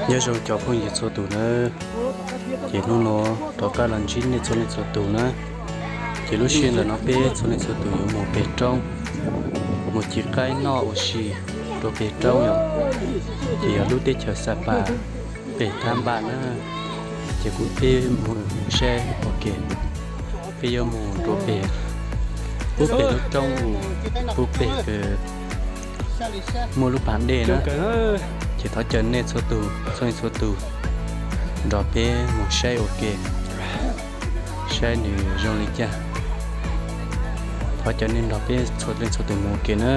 Nyob zoo cov phooj ywg txhua tus nawb, ces hnub no rov qab los ntsib nej txhua leej txhua tus na. Ces lub sij hawm ntawm no peb txhua leej txhua tus yuav mus pem roob, mus ci qaib noj ua si rau pem roob yom. Ces yog lub teb chaws Xa Pas pem Thab Npaj na. Ces kuv peb mus saib ua ke, peb yuav mus rau pem, pub pem lub roob u, pub pem kws muaj lub pas dej na. Ces thov caw nej txhua tus, txhua leej txhua tus nrog peb mus saib ua ke, saib nws zoo li cas. Thov caw nej nrog peb txhua leej txhua tus mus ua ke na.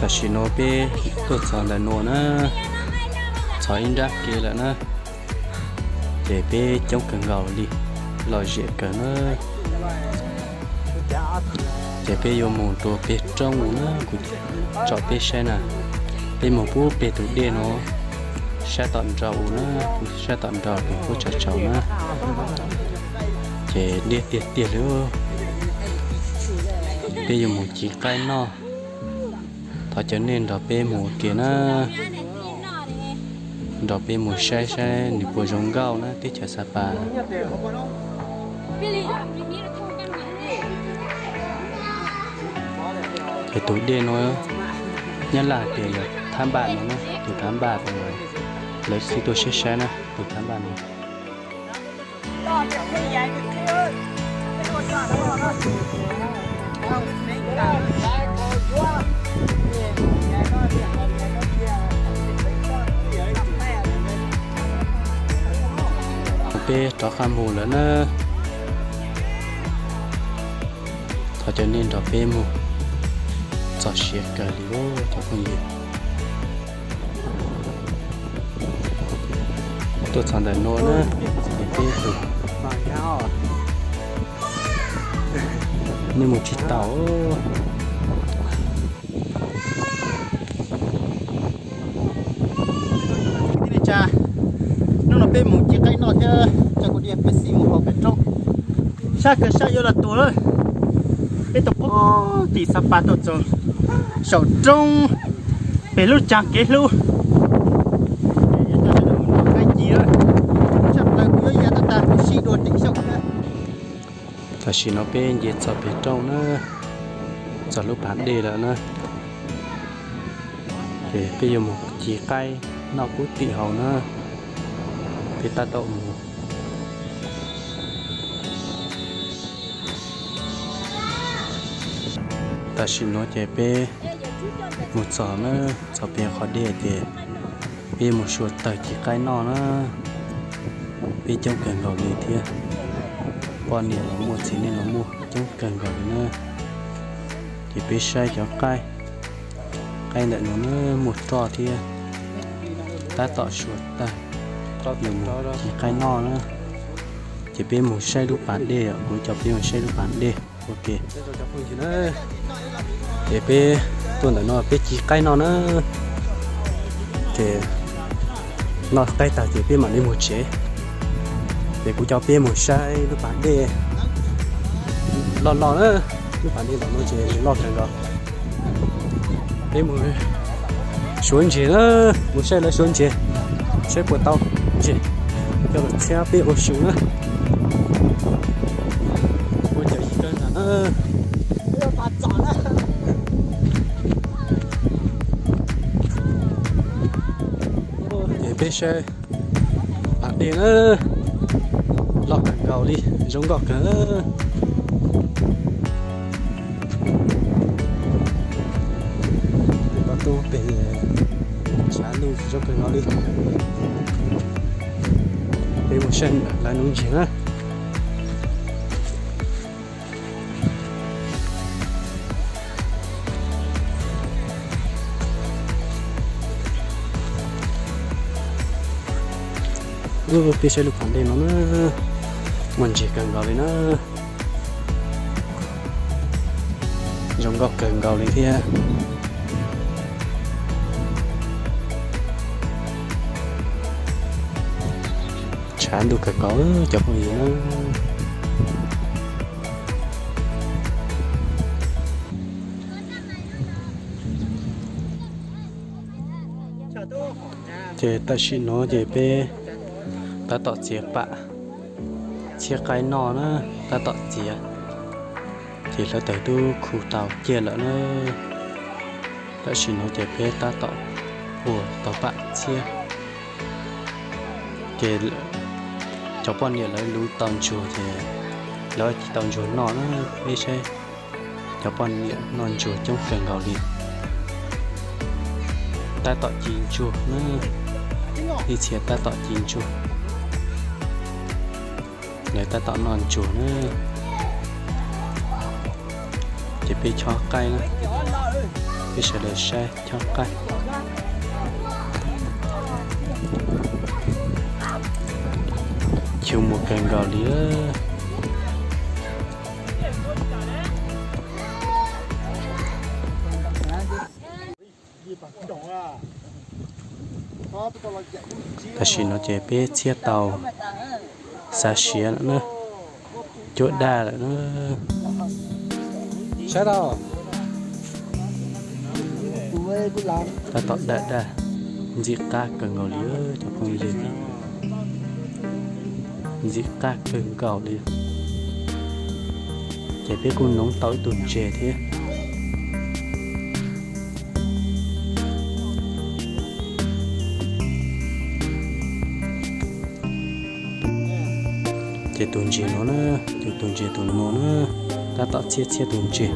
Tam sim no peb tuaj txog ntawm nuav na, txog ib nrab kev lawm na, ces peb coob kawg nkaus li, lom zem kawg na. Ces peb yuav mus rau pem roob na, kuv tsom peb saib na, peb mus pub pem tus dej no, sab tom nraud u na, sab tom nraud pem qub tsaus tsaus na, ces dej tiag tiag li. Peb yuav mus ci qaib noj, thov caw nej nrog peb mus ua ke na, nrog peb mus saib saib nws puas zoo nkauj na teb chaws Xa Pas. Es tus dej no Nyab Laj hais tias yog Thab Npaj no na, tus Thab Npaj, lawv txib tuaj saib saib na, tus Thab Npaj no. Peb rov qab mus lawm na. Thov caw nej nrog peb mus, txog siav kawg li cov phooj ywg. Tuaj txog ntawm no na, peb tus, nej mus tsis taus. Hnub no peb mus ci qaib noj thiab coj kuv niam peb xij mus hauv pem roob, sab kawg sab yuav los tuag lawm. Peb tuaj puag tim Xa Pas tuaj txog saum roob pem lub tsav kev hlub. Tam sim no peb nce txog pem roob na, txog lub pas dej lawm na. Ces peb yuav mus ci qaib noj pub tim hauv na. Peb tab tom mus. Tam sim no ces peb mus txog na, txog pem qhov dej ces peb mus sua tawg ci qaib noj na. Peb coob kawg nkaus li thiab, poj niam los muaj txiv neej los muaj coob kawg nkaus li na. Ces peb saib cov qaib, qaib ntawm no na muaj roj thiab, tab tom sua tawg, ci qaib noj na. Ces peb mus saib lub pas dej, kuv coj peb mus saib lub pas dej ua ke. Ces peb tuaj ntawm no peb ci qaib noj na. Ces noj qaib tag ces peb mam li mus tsev. Ces kuv coj peb mus saib lub pas dej loj loj na. Lub pas dej ntawm no ces loj kawg nkaus. Peb mus suav ntses na, mus saib lawv suav ntses, saib puas tau ntses coj los txhiab peb ua su na. Ua cas yig kawg nkaus na. Ces Peb saib pas dej na, loj kawg nkaus li, zoo nkauj kawg. Peb tub pem tshav ntuj zoo kawg nkaus li. Peb mus saib lawv nuv ntses na. Peb saib lub pas dej no na, muaj ntses kawg nkaus li na. Zoo nkauj kawg nkaus li thiab. Tshav ntuj kawg nkaus cov phooj ywg na. Ces tam sim no ces peb tab tom txiav pam txhiab qaib noj na, tab tom txiav. Ces hlawv taws twb khu tau ciaj lawm na. Tam sim no ces peb tab tom ua tau pam txhiab. Ces cov poj niam lawv luv tau ntsuag ces lawv ci tau ntsuag noj na. Peb saib cov poj niam noj ntsuag coob kawg nkaus li. Tab tom ci ntsuag na, ib txhia tab tom ci ntsuag. Lawv tab tom noj ntsuag na. Ces peb chob qaib na, peb sawv daws saib chob qaib. Chua muag kawg nkaus li. Tam sim no ces peb txhiab tau xav siav lawm na, cuab daj lawm na. Saib tau, tab tom daj daj, ntxim qab kawg nkaus li cov phooj ywg. Ntxim qab kawg nkaus li. Ces peb kuj nuv tau ib tug ntses thiab. Ces tus ntses no na, tus tus ntses tus no na, tab tom txhiab txhiab tus ntses.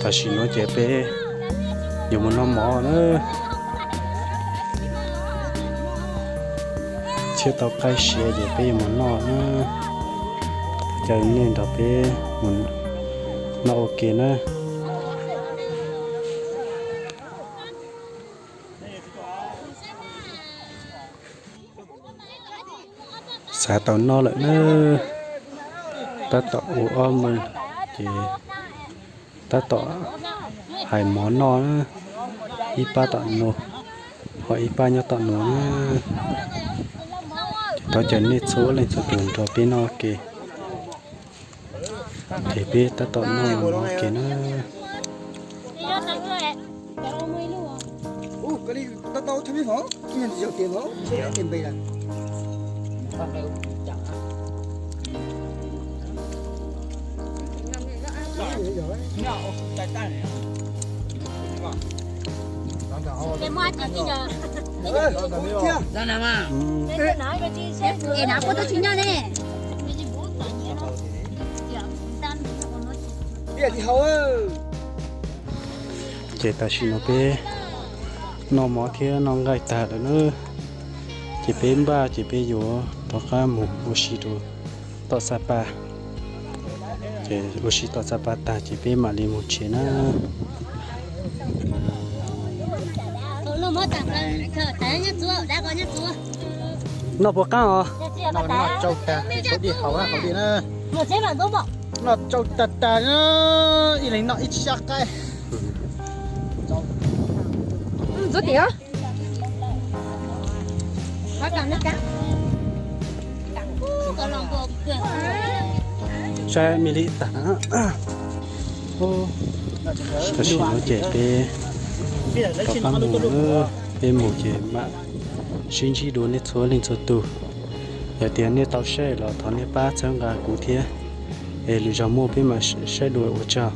Tam sim no ces peb yuav mus noj mov na. Txhiab tau qaib siav ces peb yuav mus noj na. Caw nej nrog peb mus noj ua ke na. Xav tau noj lawm na, tab tom ua ob meeg ces tab tom hais mov noj na, ib pab tom nuav, ho ib pab nyob tom nuav na. Ces thov caw nej txhua leej txhua tus nrog peb noj ke. Ces peb tab tom noj mov ua ke na. Ces tam sim no peb noj mov thiab noj nqaij tag lawm na, ces peb npaj ces peb yuav rov qab mus ua si rau tom Xab Pas. Ces ua si tom Xab Pas tag ces peb mam li mus tsev na. Noj puas qab os? Noj tsau tag, tsau dej haus na, haus dej na. Noj tsau tag tag na, ib leeg noj ib sab qaib. Saib me li tag na. Tam sim no ces peb rov qab mus, peb mus ces mam sib ntsib dua nej txhua leej txhua tus. Yog tias nej tau saib los thov nej pab txhawb nqa kuv thiab, es lwm zaug muaj peb mam saib dua, ua tsaug.